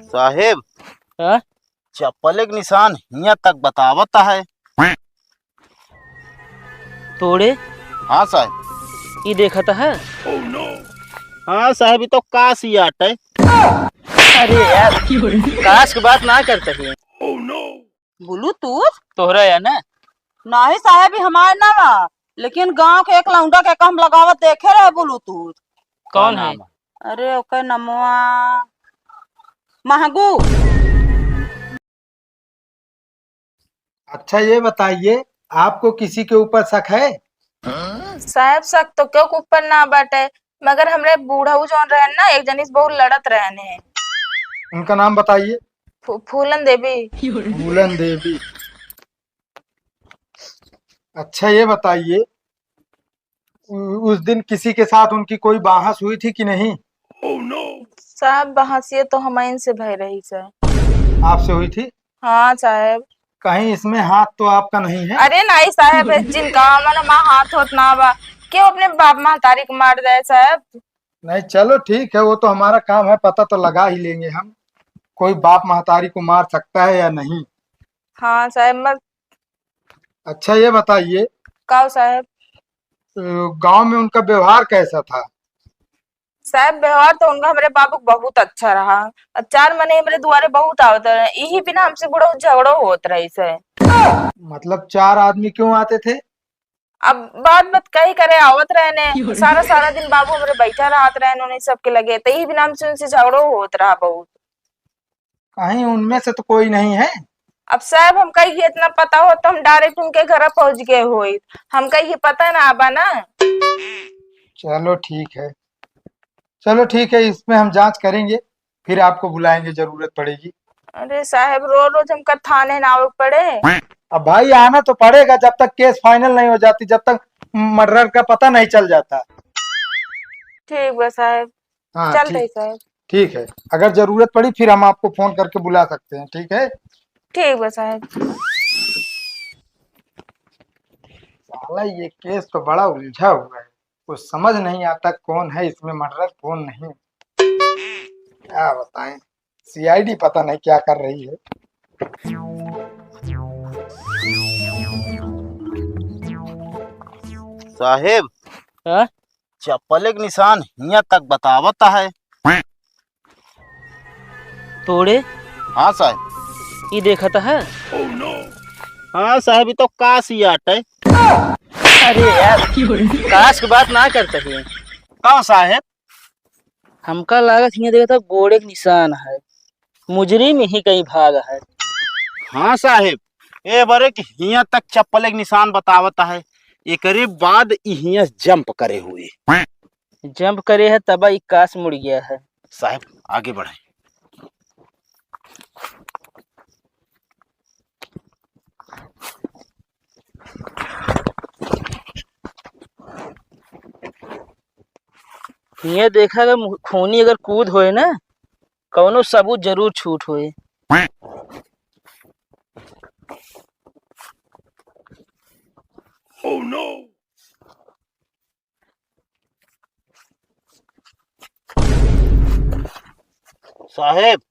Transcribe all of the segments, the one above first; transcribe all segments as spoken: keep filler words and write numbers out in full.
साहेब, हाँ? चप्पल के निशान हियां तक बतावत है। तोड़े? हाँ साहेब। ई देखत है? हाँ साहेब, ई तो कास ही आटे। अरे यार, कास की बात ना करते हैं। ब्लूटूथ? तोहरा या ना? नाही साहेब, ई हमार ना बा, लेकिन गांव के एक लौंडा के हम लगावत देखे रहे ब्लूटूथ। कौन है? अरे ओकर नमवा महगू। अच्छा ये बताइए, आपको किसी के ऊपर शक है? साहेब, शक तो केहू के ऊपर ना बाटे, मगर हमरे बूढ़ऊ जौन रहन ना, एक जनी से बहुत लड़त रहन है। उनका नाम बताइए। फू-, फूलन देवी। फूलन देवी। अच्छा ये बताइए, उ-, उस दिन किसी के साथ उनकी कोई बहस हुई थी कि नहीं? साहब, बहसिए तो हमइन से भय रही सर। आपसे हुई थी? हाँ साहब। कहीं इसमें हाथ तो आपका नहीं है? अरे नहीं साहब, जिनका हमन मा हाथ होत ना बा, क्यों अपने बाप महतारी को मार दे साहब? नहीं, चलो ठीक है, वो तो हमारा काम है, पता तो लगा ही लेंगे हम, कोई बाप महतारी को मार सकता है या नहीं। हाँ साहब, मत। अच्छा ये बताइए, का साहब? अ, गांव में उनका व्यवहार कैसा था? साहब, व्यवहार तो उनका हमरे बाबू का बहुत अच्छा रहा। और चार मने हमरे दुआरे बहुत आवत रहे, यही बिना हमसे बड़ा झगड़ो होत रही से। मतलब चार आदमी क्यों आते थे? अब बात बात कही करे आवत रहे ने, सारा सारा दिन बाबू हमरे बैठा रहत रहे ने उन्हीं सबके लगे, तो यही बिना हमसे उनसे झगड़ो होत रहा बहुत। कहीं उनमें से तो कोई नहीं है? अब साहब, हमका ये इतना पता होत तो हम direct उनके घर पहुंच गए होइत। हमका ये पता ना बा ना। चलो ठीक है, चलो ठीक है, इसमें हम जांच करेंगे, फिर आपको बुलाएंगे, जरूरत पड़ेगी। अरे साहब, रोज रोज हमका थाने ना आवे पड़े। अब भाई, आना तो पड़ेगा, जब तक case final नहीं हो जाती, जब तक murder का पता नहीं चल जाता। ठीक बा साहब। हाँ, चलते ठीक। हैं साहब। ठीक है, अगर जरूरत पड़ी फिर हम आपको फोन करके बुला सकते हैं, ठीक है? ठीक बा साहब। साला ये case तो बड़ा उलझा हुआ है, कुछ समझ नहीं आता कौन है इसमें murderer कौन नहीं। क्या बताएं, C I D पता नहीं क्या कर रही है। साहेब, हाँ? चप्पल के निशान हियां तक बतावत है। तोड़े? हाँ साहेब। ई देखत है? हाँ साहेब, ई तो कास ही आटे। अरे यार, कास की बात ना करते हैं। का साहेब? हमका लागत हियां देखत है गोड़े के निशान है, मुजरिम ही कहीं भाग है। हाँ साहेब, ए बरे कि हियां तक चप्पल के निशान बतावत है, एकरे बाद ई हियां से jump करे हुए। Jump करे है तब ई कास मुड़ गया है। साहेब, आगे बढ़े। हियां देखा, अगर मु-, खूनी अगर कूद होए ना, कौनो सबूत जरूर छूट होए। साहेब,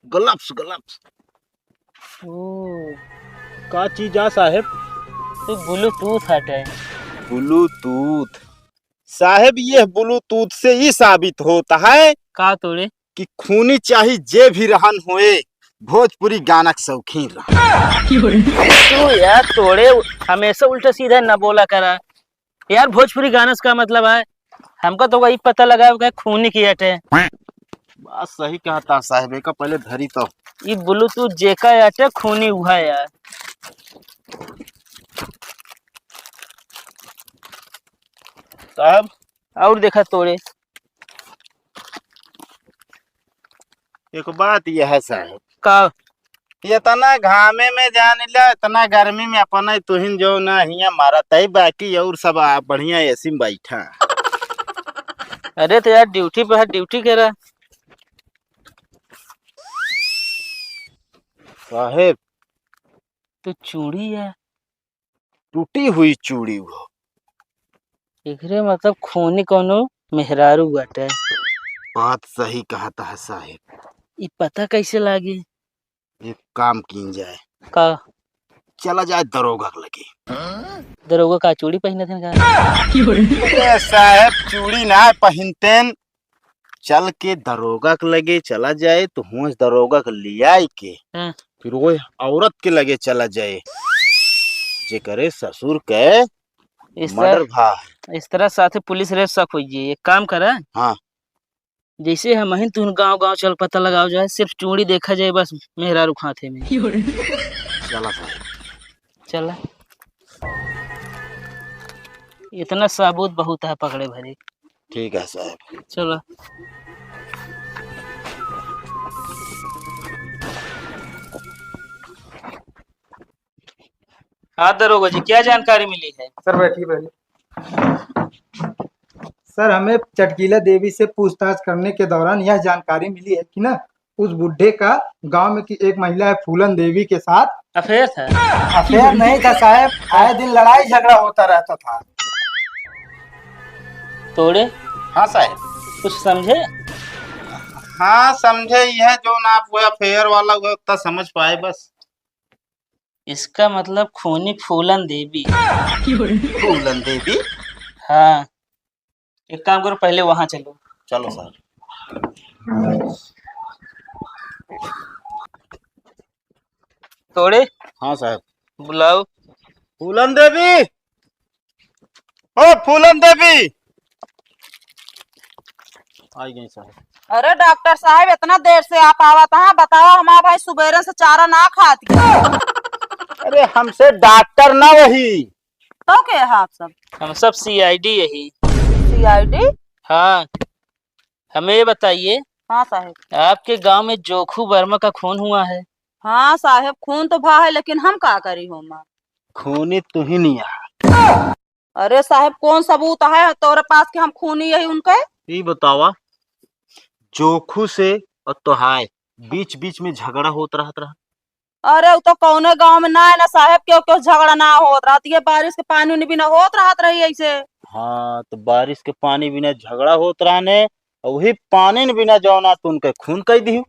gloves, gloves। ओ, का चीज आ साहेब? तू Bluetooth हटे। Bluetooth। साहेब, ये Bluetooth से ई साबित होत है का तोड़े? कि खूनी चाही जे भी रहन होए, भोजपुरी गाना के शौकीन रहा। तू यार तोड़े हमेशा उल्टा सीधा न बोला करा। यार, भोजपुरी गाना से का मतलब है? हमका तो वही पता लगा कि खूनी की हटे। बात सही कहता साहेब, एका पहले धरी तो। ई Bluetooth जेका हटे, खूनी उहा यार। साहब, और देखा तोड़े। एक बात यह है साहब। का? इतना घामे में जान ला, इतना गर्मी में अपना तुहिन जो ना हिया मारत है, बाकी और सब आ, बढ़िया A C में बैठा। अरे तो यार, duty पे है, duty करा। साहेब। तो चूड़ी है। टूटी हुई चूड़ी हो। एकरे मतलब खूनी कौनो मेहरारू बाटे। बात सही कहत है साहेब। ई पता कैसे लागी? एक काम कीन जाए। का? चला जाए दरोगा के लगे। दरोगा का चूड़ी पहिनत हन का? अरे साहेब, चूड़ी ना पहिनतेन। चल के दरोगा के लगे चला जाए, तो हुआं से दरोगा के लियाई के, हाँ। फिर वो औरत के लगे चला जाए, जेकरे ससुर के इस मर्डर तरह, भा है। इस तरह साथे पुलिस रे शक होइए। एक काम करा, हाँ। जैसे हमहिन तुहन गाँव गाँव चल पता लगाओ जाए, सिर्फ चूड़ी देखा जाए बस मेहरारू के हाथे में। चला साहब। चला। इतना सबूत बहुत है पकड़े भरे। ठीक है साहब। चला। हाँ दरोगा जी, क्या जानकारी मिली है? सर, बैठिए पहले। सर, हमें चटकीला देवी से पूछताछ करने के दौरान यह जानकारी मिली है कि ना, उस बुढ़े का गांव में की एक महिला है फूलन देवी के साथ अफेयर था। अफेयर नहीं था साहब, आए दिन लड़ाई झगड़ा होता रहता था। तोड़े? हाँ साहब। कुछ समझे? हाँ समझे, यह जो ना आप वो अफेयर वाला हुआ उतना समझ पाए बस। इसका मतलब खूनी फूलन देवी। फूलन देवी? हाँ, एक काम करो, पहले वहां चलो। चलो सर। तोड़े? हाँ साहब। बुलाओ। फूलन देवी, ओ फूलन देवी। आई गई साहब। अरे डॉक्टर साहब, इतना देर से आप आवत हैं, बताओ, हमारा भाई सुबेरे से चारा ना खात है। अरे हमसे डॉक्टर ना वही। तो के हैं आप सब? हम सब सीआईडी यही। सीआईडी? हाँ, हमें ये बताइए। हाँ साहब। आपके गांव में जोखू वर्मा का खून हुआ है? हाँ साहब, खून तो भा है, लेकिन हम का करी हो माँ? खूनी तू ही नहीं है। अरे साहेब, कौन सबूत है तोरे पास कि हम खूनी यही उनके? ई बतावा, जोखू से और तोहाय बीच बीच में झगड़ा होत रहत रहा? अरे, उ तो कौने गांव में ना है ना साहेब, क्यों क्यों झगड़ा ना होत रहत, ये बारिश के पानी उनी बिना होत रहत रही ऐसे। हाँ, तो बारिश के पानी बिना झगड़ा होत रहा ने, और वही पानी न बिना जौना तू उनके खून कई दिहू।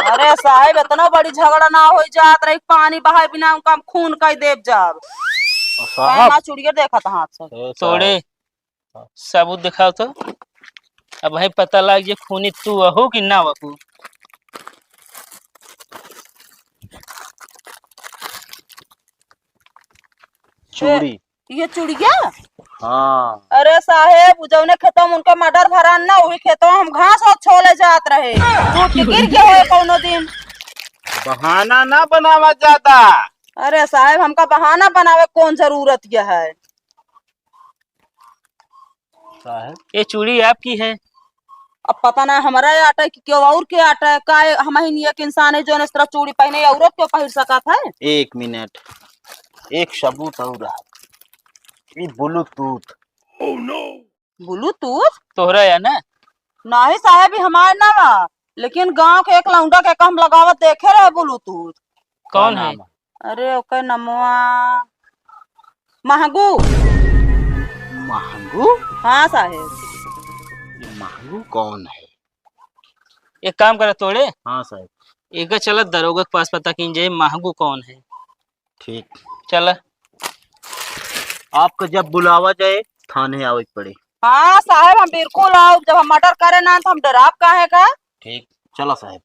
अरे साहेब, इतना बड़ी झगड़ा ना हो जात रही, पानी बहाए बिना उनका हम खून कई देब जाब। और साहब, ना चुड़िया देखत हाथ से। ओ साहब। तोड़े, सबूत दिखाओ तो। अब भाई पता लग जे खूनी तू अहो कि ना अहो। चूड़ी। ये चुड़िया? हाँ। अरे साहेब, उ जौने खेतवा में उनका मर्डर भरान ना, वही खेतवा हम घास और छोले जात रहे, टूट के गिर गया होए कौनो दिन। बहाना ना बनावा ज्यादा। अरे साहेब, हमका बहाना बनावे कौन जरूरत ये है? साहेब। ये चूड़ी आपकी है? अब पता ना हमारा ये आटा है कि क्यों और के आटा है, का हम ही एक इंसान है जो इस तरह चूड़ी पहने, औरत क्यों पहन सकत है? एक मिनट, एक सबूत और रहा। ये ब्लूटूथ। ब्लूटूथ? तोहरा या ना? नहीं साहेब, ये हमारे ना बा, लेकिन गांव के एक लौंडा के हम लगावत देखे रहे ब्लूटूथ। कौन है? अरे ओकर नमवा महंगू। महंगू? हाँ साहेब। ये महंगू कौन है? एक काम करा तोड़े। हाँ साहेब। एक चलत दरोगा के पास पता कीन जाए महंगू कौन है। ठीक। चला। आपका जब बुलावा जाए, थाने आवे के पड़े। हाँ साहेब, हम बिल्कुल आउब। जब हम मर्डर करे ना, तो हम डराब काहे का? ठीक, चला साहेब।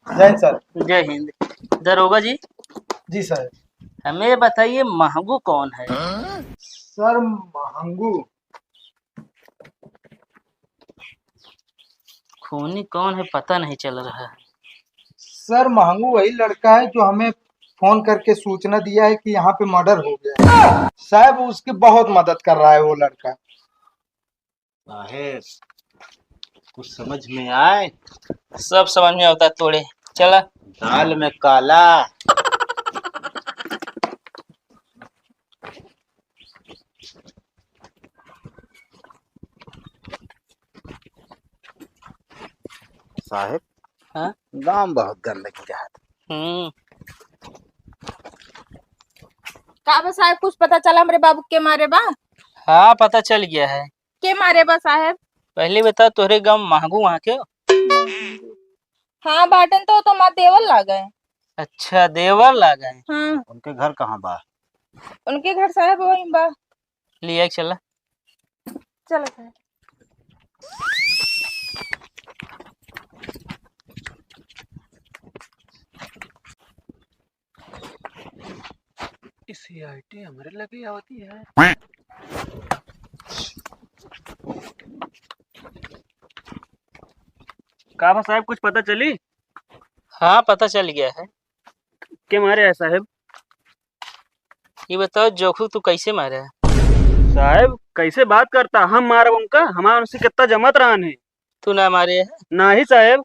जय हिंद सर। जय हिंद। दरोगा जी। जी सर। हमें बताइए, महंगू कौन है? सर, महंगू खूनी कौन है, पता नहीं चल रहा है। सर, महंगू वही लड़का है जो हमें फोन करके सूचना दिया है कि यहाँ पे मर्डर हो गया है। साहब, उसकी बहुत मदद कर रहा है वो लड़का। साहेब, कुछ समझ में आए? सब समझ में आवता तोड़े। चला। दाल में काला। साहेब, हाँ? गांव बहुत गंदगी रहत। हम्म। का बा साहेब, कुछ पता चला हमरे बाबू के मारे बा? हाँ, पता चल गया है। के मारे बा साहेब? पहले बता, तोहरे गाँव महगू वहाँ के? हाँ, बाटन तो, तो माँ देवर लागे। अच्छा, देवर लागे। हाँ। उनके घर कहाँ बा? उनके घर साहेब वहीं बा। लिया के चला। चलो साहेब। ई सीआईडी हमरे लगे आवती है। का बा साहेब, कुछ पता चली? हाँ, पता चल गया है। के मारे है साहेब? ये बताओ, जोखू तू कैसे मारे है? साहेब, कैसे बात करता? हम मारे उनका? हमारा उनसे कितना जमत रहन है। तू ना मारे है? नाही साहेब।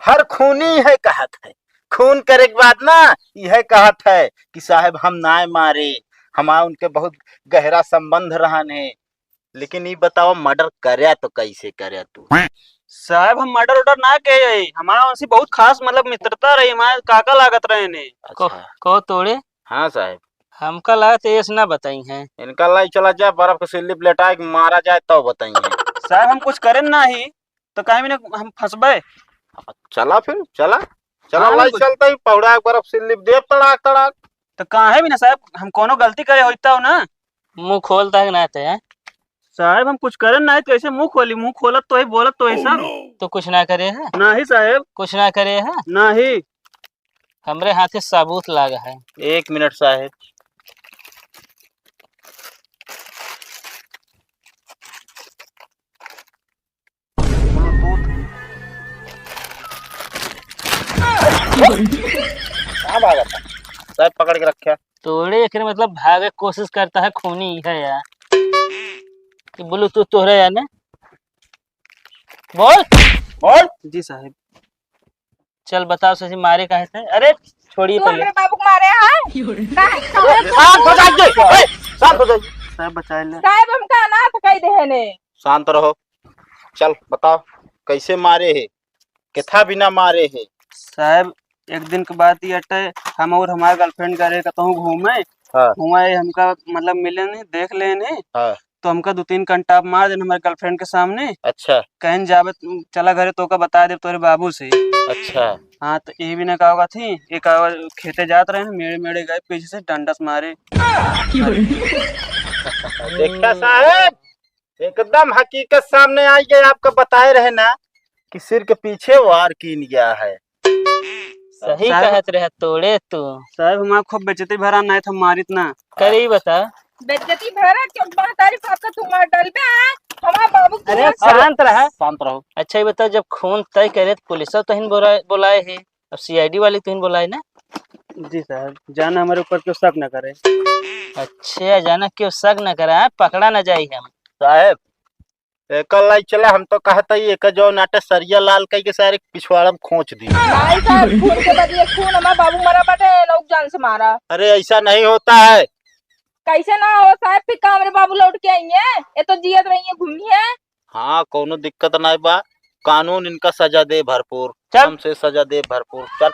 हर खूनी है कहत है, खून करे के बाद ना यह कहत है कि साहेब हम नाय मारे, हमार उनके बहुत गहरा संबंध रहन है। लेकिन ई बताओ, मर्डर करया तो कैसे करया तू? साहेब, हम मर्डर उर्डर ना किहे, हमारा उनसे बहुत खास मतलब मित्रता रही, हमारे काका लागत रहे ने। अच्छा। को, को तोड़े? हाँ साहेब। हमका लागत है, ऐसे ना बताई हैं। इनका लाई चला जाए, बर्फ के सिल्ली पे लेटाए के मारा जाए, तब बताई हैं। साहेब, हम कुछ करेन नाही, तो काहे बिना हम फंसबे? चला फिर, चला, चला, हाँ, लाई बिल्कुल। चलता ही पहुड़ा एक बर्फ सिल्ली पे देव तड़ाक तड़ाक। तो काहे बिना साहेब, हम कोनो गलती करे होता हो ना? मुंह खोलता है कि ना ते, हैं? साहेब, हम कुछ करेन नाही, तो कैसे मुंह खोली? मुंह खोलत तो है, बोलत तो है सब। तो कुछ ना करे है? नाही साहेब। कुछ ना करे है? नाही। हमरे हाथे सबूत लागा है। एक मिनट साहेब। Bluetooth। कहाँ भागा था? साहेब पकड़ के रखे। तोड़े एकरे मतलब भागे के कोशिश करता है, खूनी है यार। कि Bluetooth तोहरे यार ने। बोल, बोल। जी साहेब। चल बताओ सची, मारे काहे थे? अरे छोड़िए तू पहले। हमरे बाबू के मारे है? काहे? शांत हो जाइए, ए, शांत हो जाइए। साहेब बचाए ले। साहेब हमका अनाथ कह दे है ने। शांत रहो। चल बताओ, कैसे मारे है, केथा बिना मारे है? साहेब, एक दिन के बात ही अटे, हम और हमार girlfriend गए कतहूँ घूमे। हाँ। हुआ हमका मतलब मिले नहीं, देख ले नहीं। हाँ। तो हमका दो तीन कंटाप मार देन हमारे girlfriend के सामने। अच्छा। कहन जाबे, चला घरे, तोका बता देब तोरे बाबू से। अच्छा। हाँ, तो ये भी ना का होगा थी, एक आवाज खेते जात रहे, मेड़े मेड़े गए, पीछे से डंडा से मारे। देखा साहेब, एकदम हकीकत सामने आई गई। आपका बताए रहे ना कि सिर के पीछे वार कीन गया है। सही साहब, कहत रहे तोड़े तू। साहब, हमार खूब बेइज्जती भरा, नहीं था मारित ना। करे ही बता। बेइज्जती भरा क्यों? महतारी बाप का तू मार डालबे, हैं? हमार बाबू के अरे मार। शांत रहा। शांत रहो। अच्छा ये बता, जब खून तय करे तो पुलिस तो तहिन बोला-, बोलाए है, अब सीआईडी वाले तहिन बोलाए ना। जी साहब, जाना हमारे ऊपर क्यों शक ना करे। अच्छा, जाना क्यों शक ना करे, हैं? पकड़ा ना जाई हम। साहब, एकर लाई चला, हम तो कहत हई, एकर जौन आटे सरिया लाल कई के सारे पिछवाड़ा में खोंच दी। नहीं साहब, खून के बदले खून, हमार बाबू मरा बाटे, लोग जान से मारा। अरे, ऐसा नहीं होता है। कैसे ना हो साहब, फिर का हमरे बाबू लौट के आई हैं? ये तो जियत रही है, घूमी है। हाँ, कौनो दिक्कत नहीं बा, कानून इनका सजा दे भरपूर, चल। हमसे सजा दे भरपूर, चल।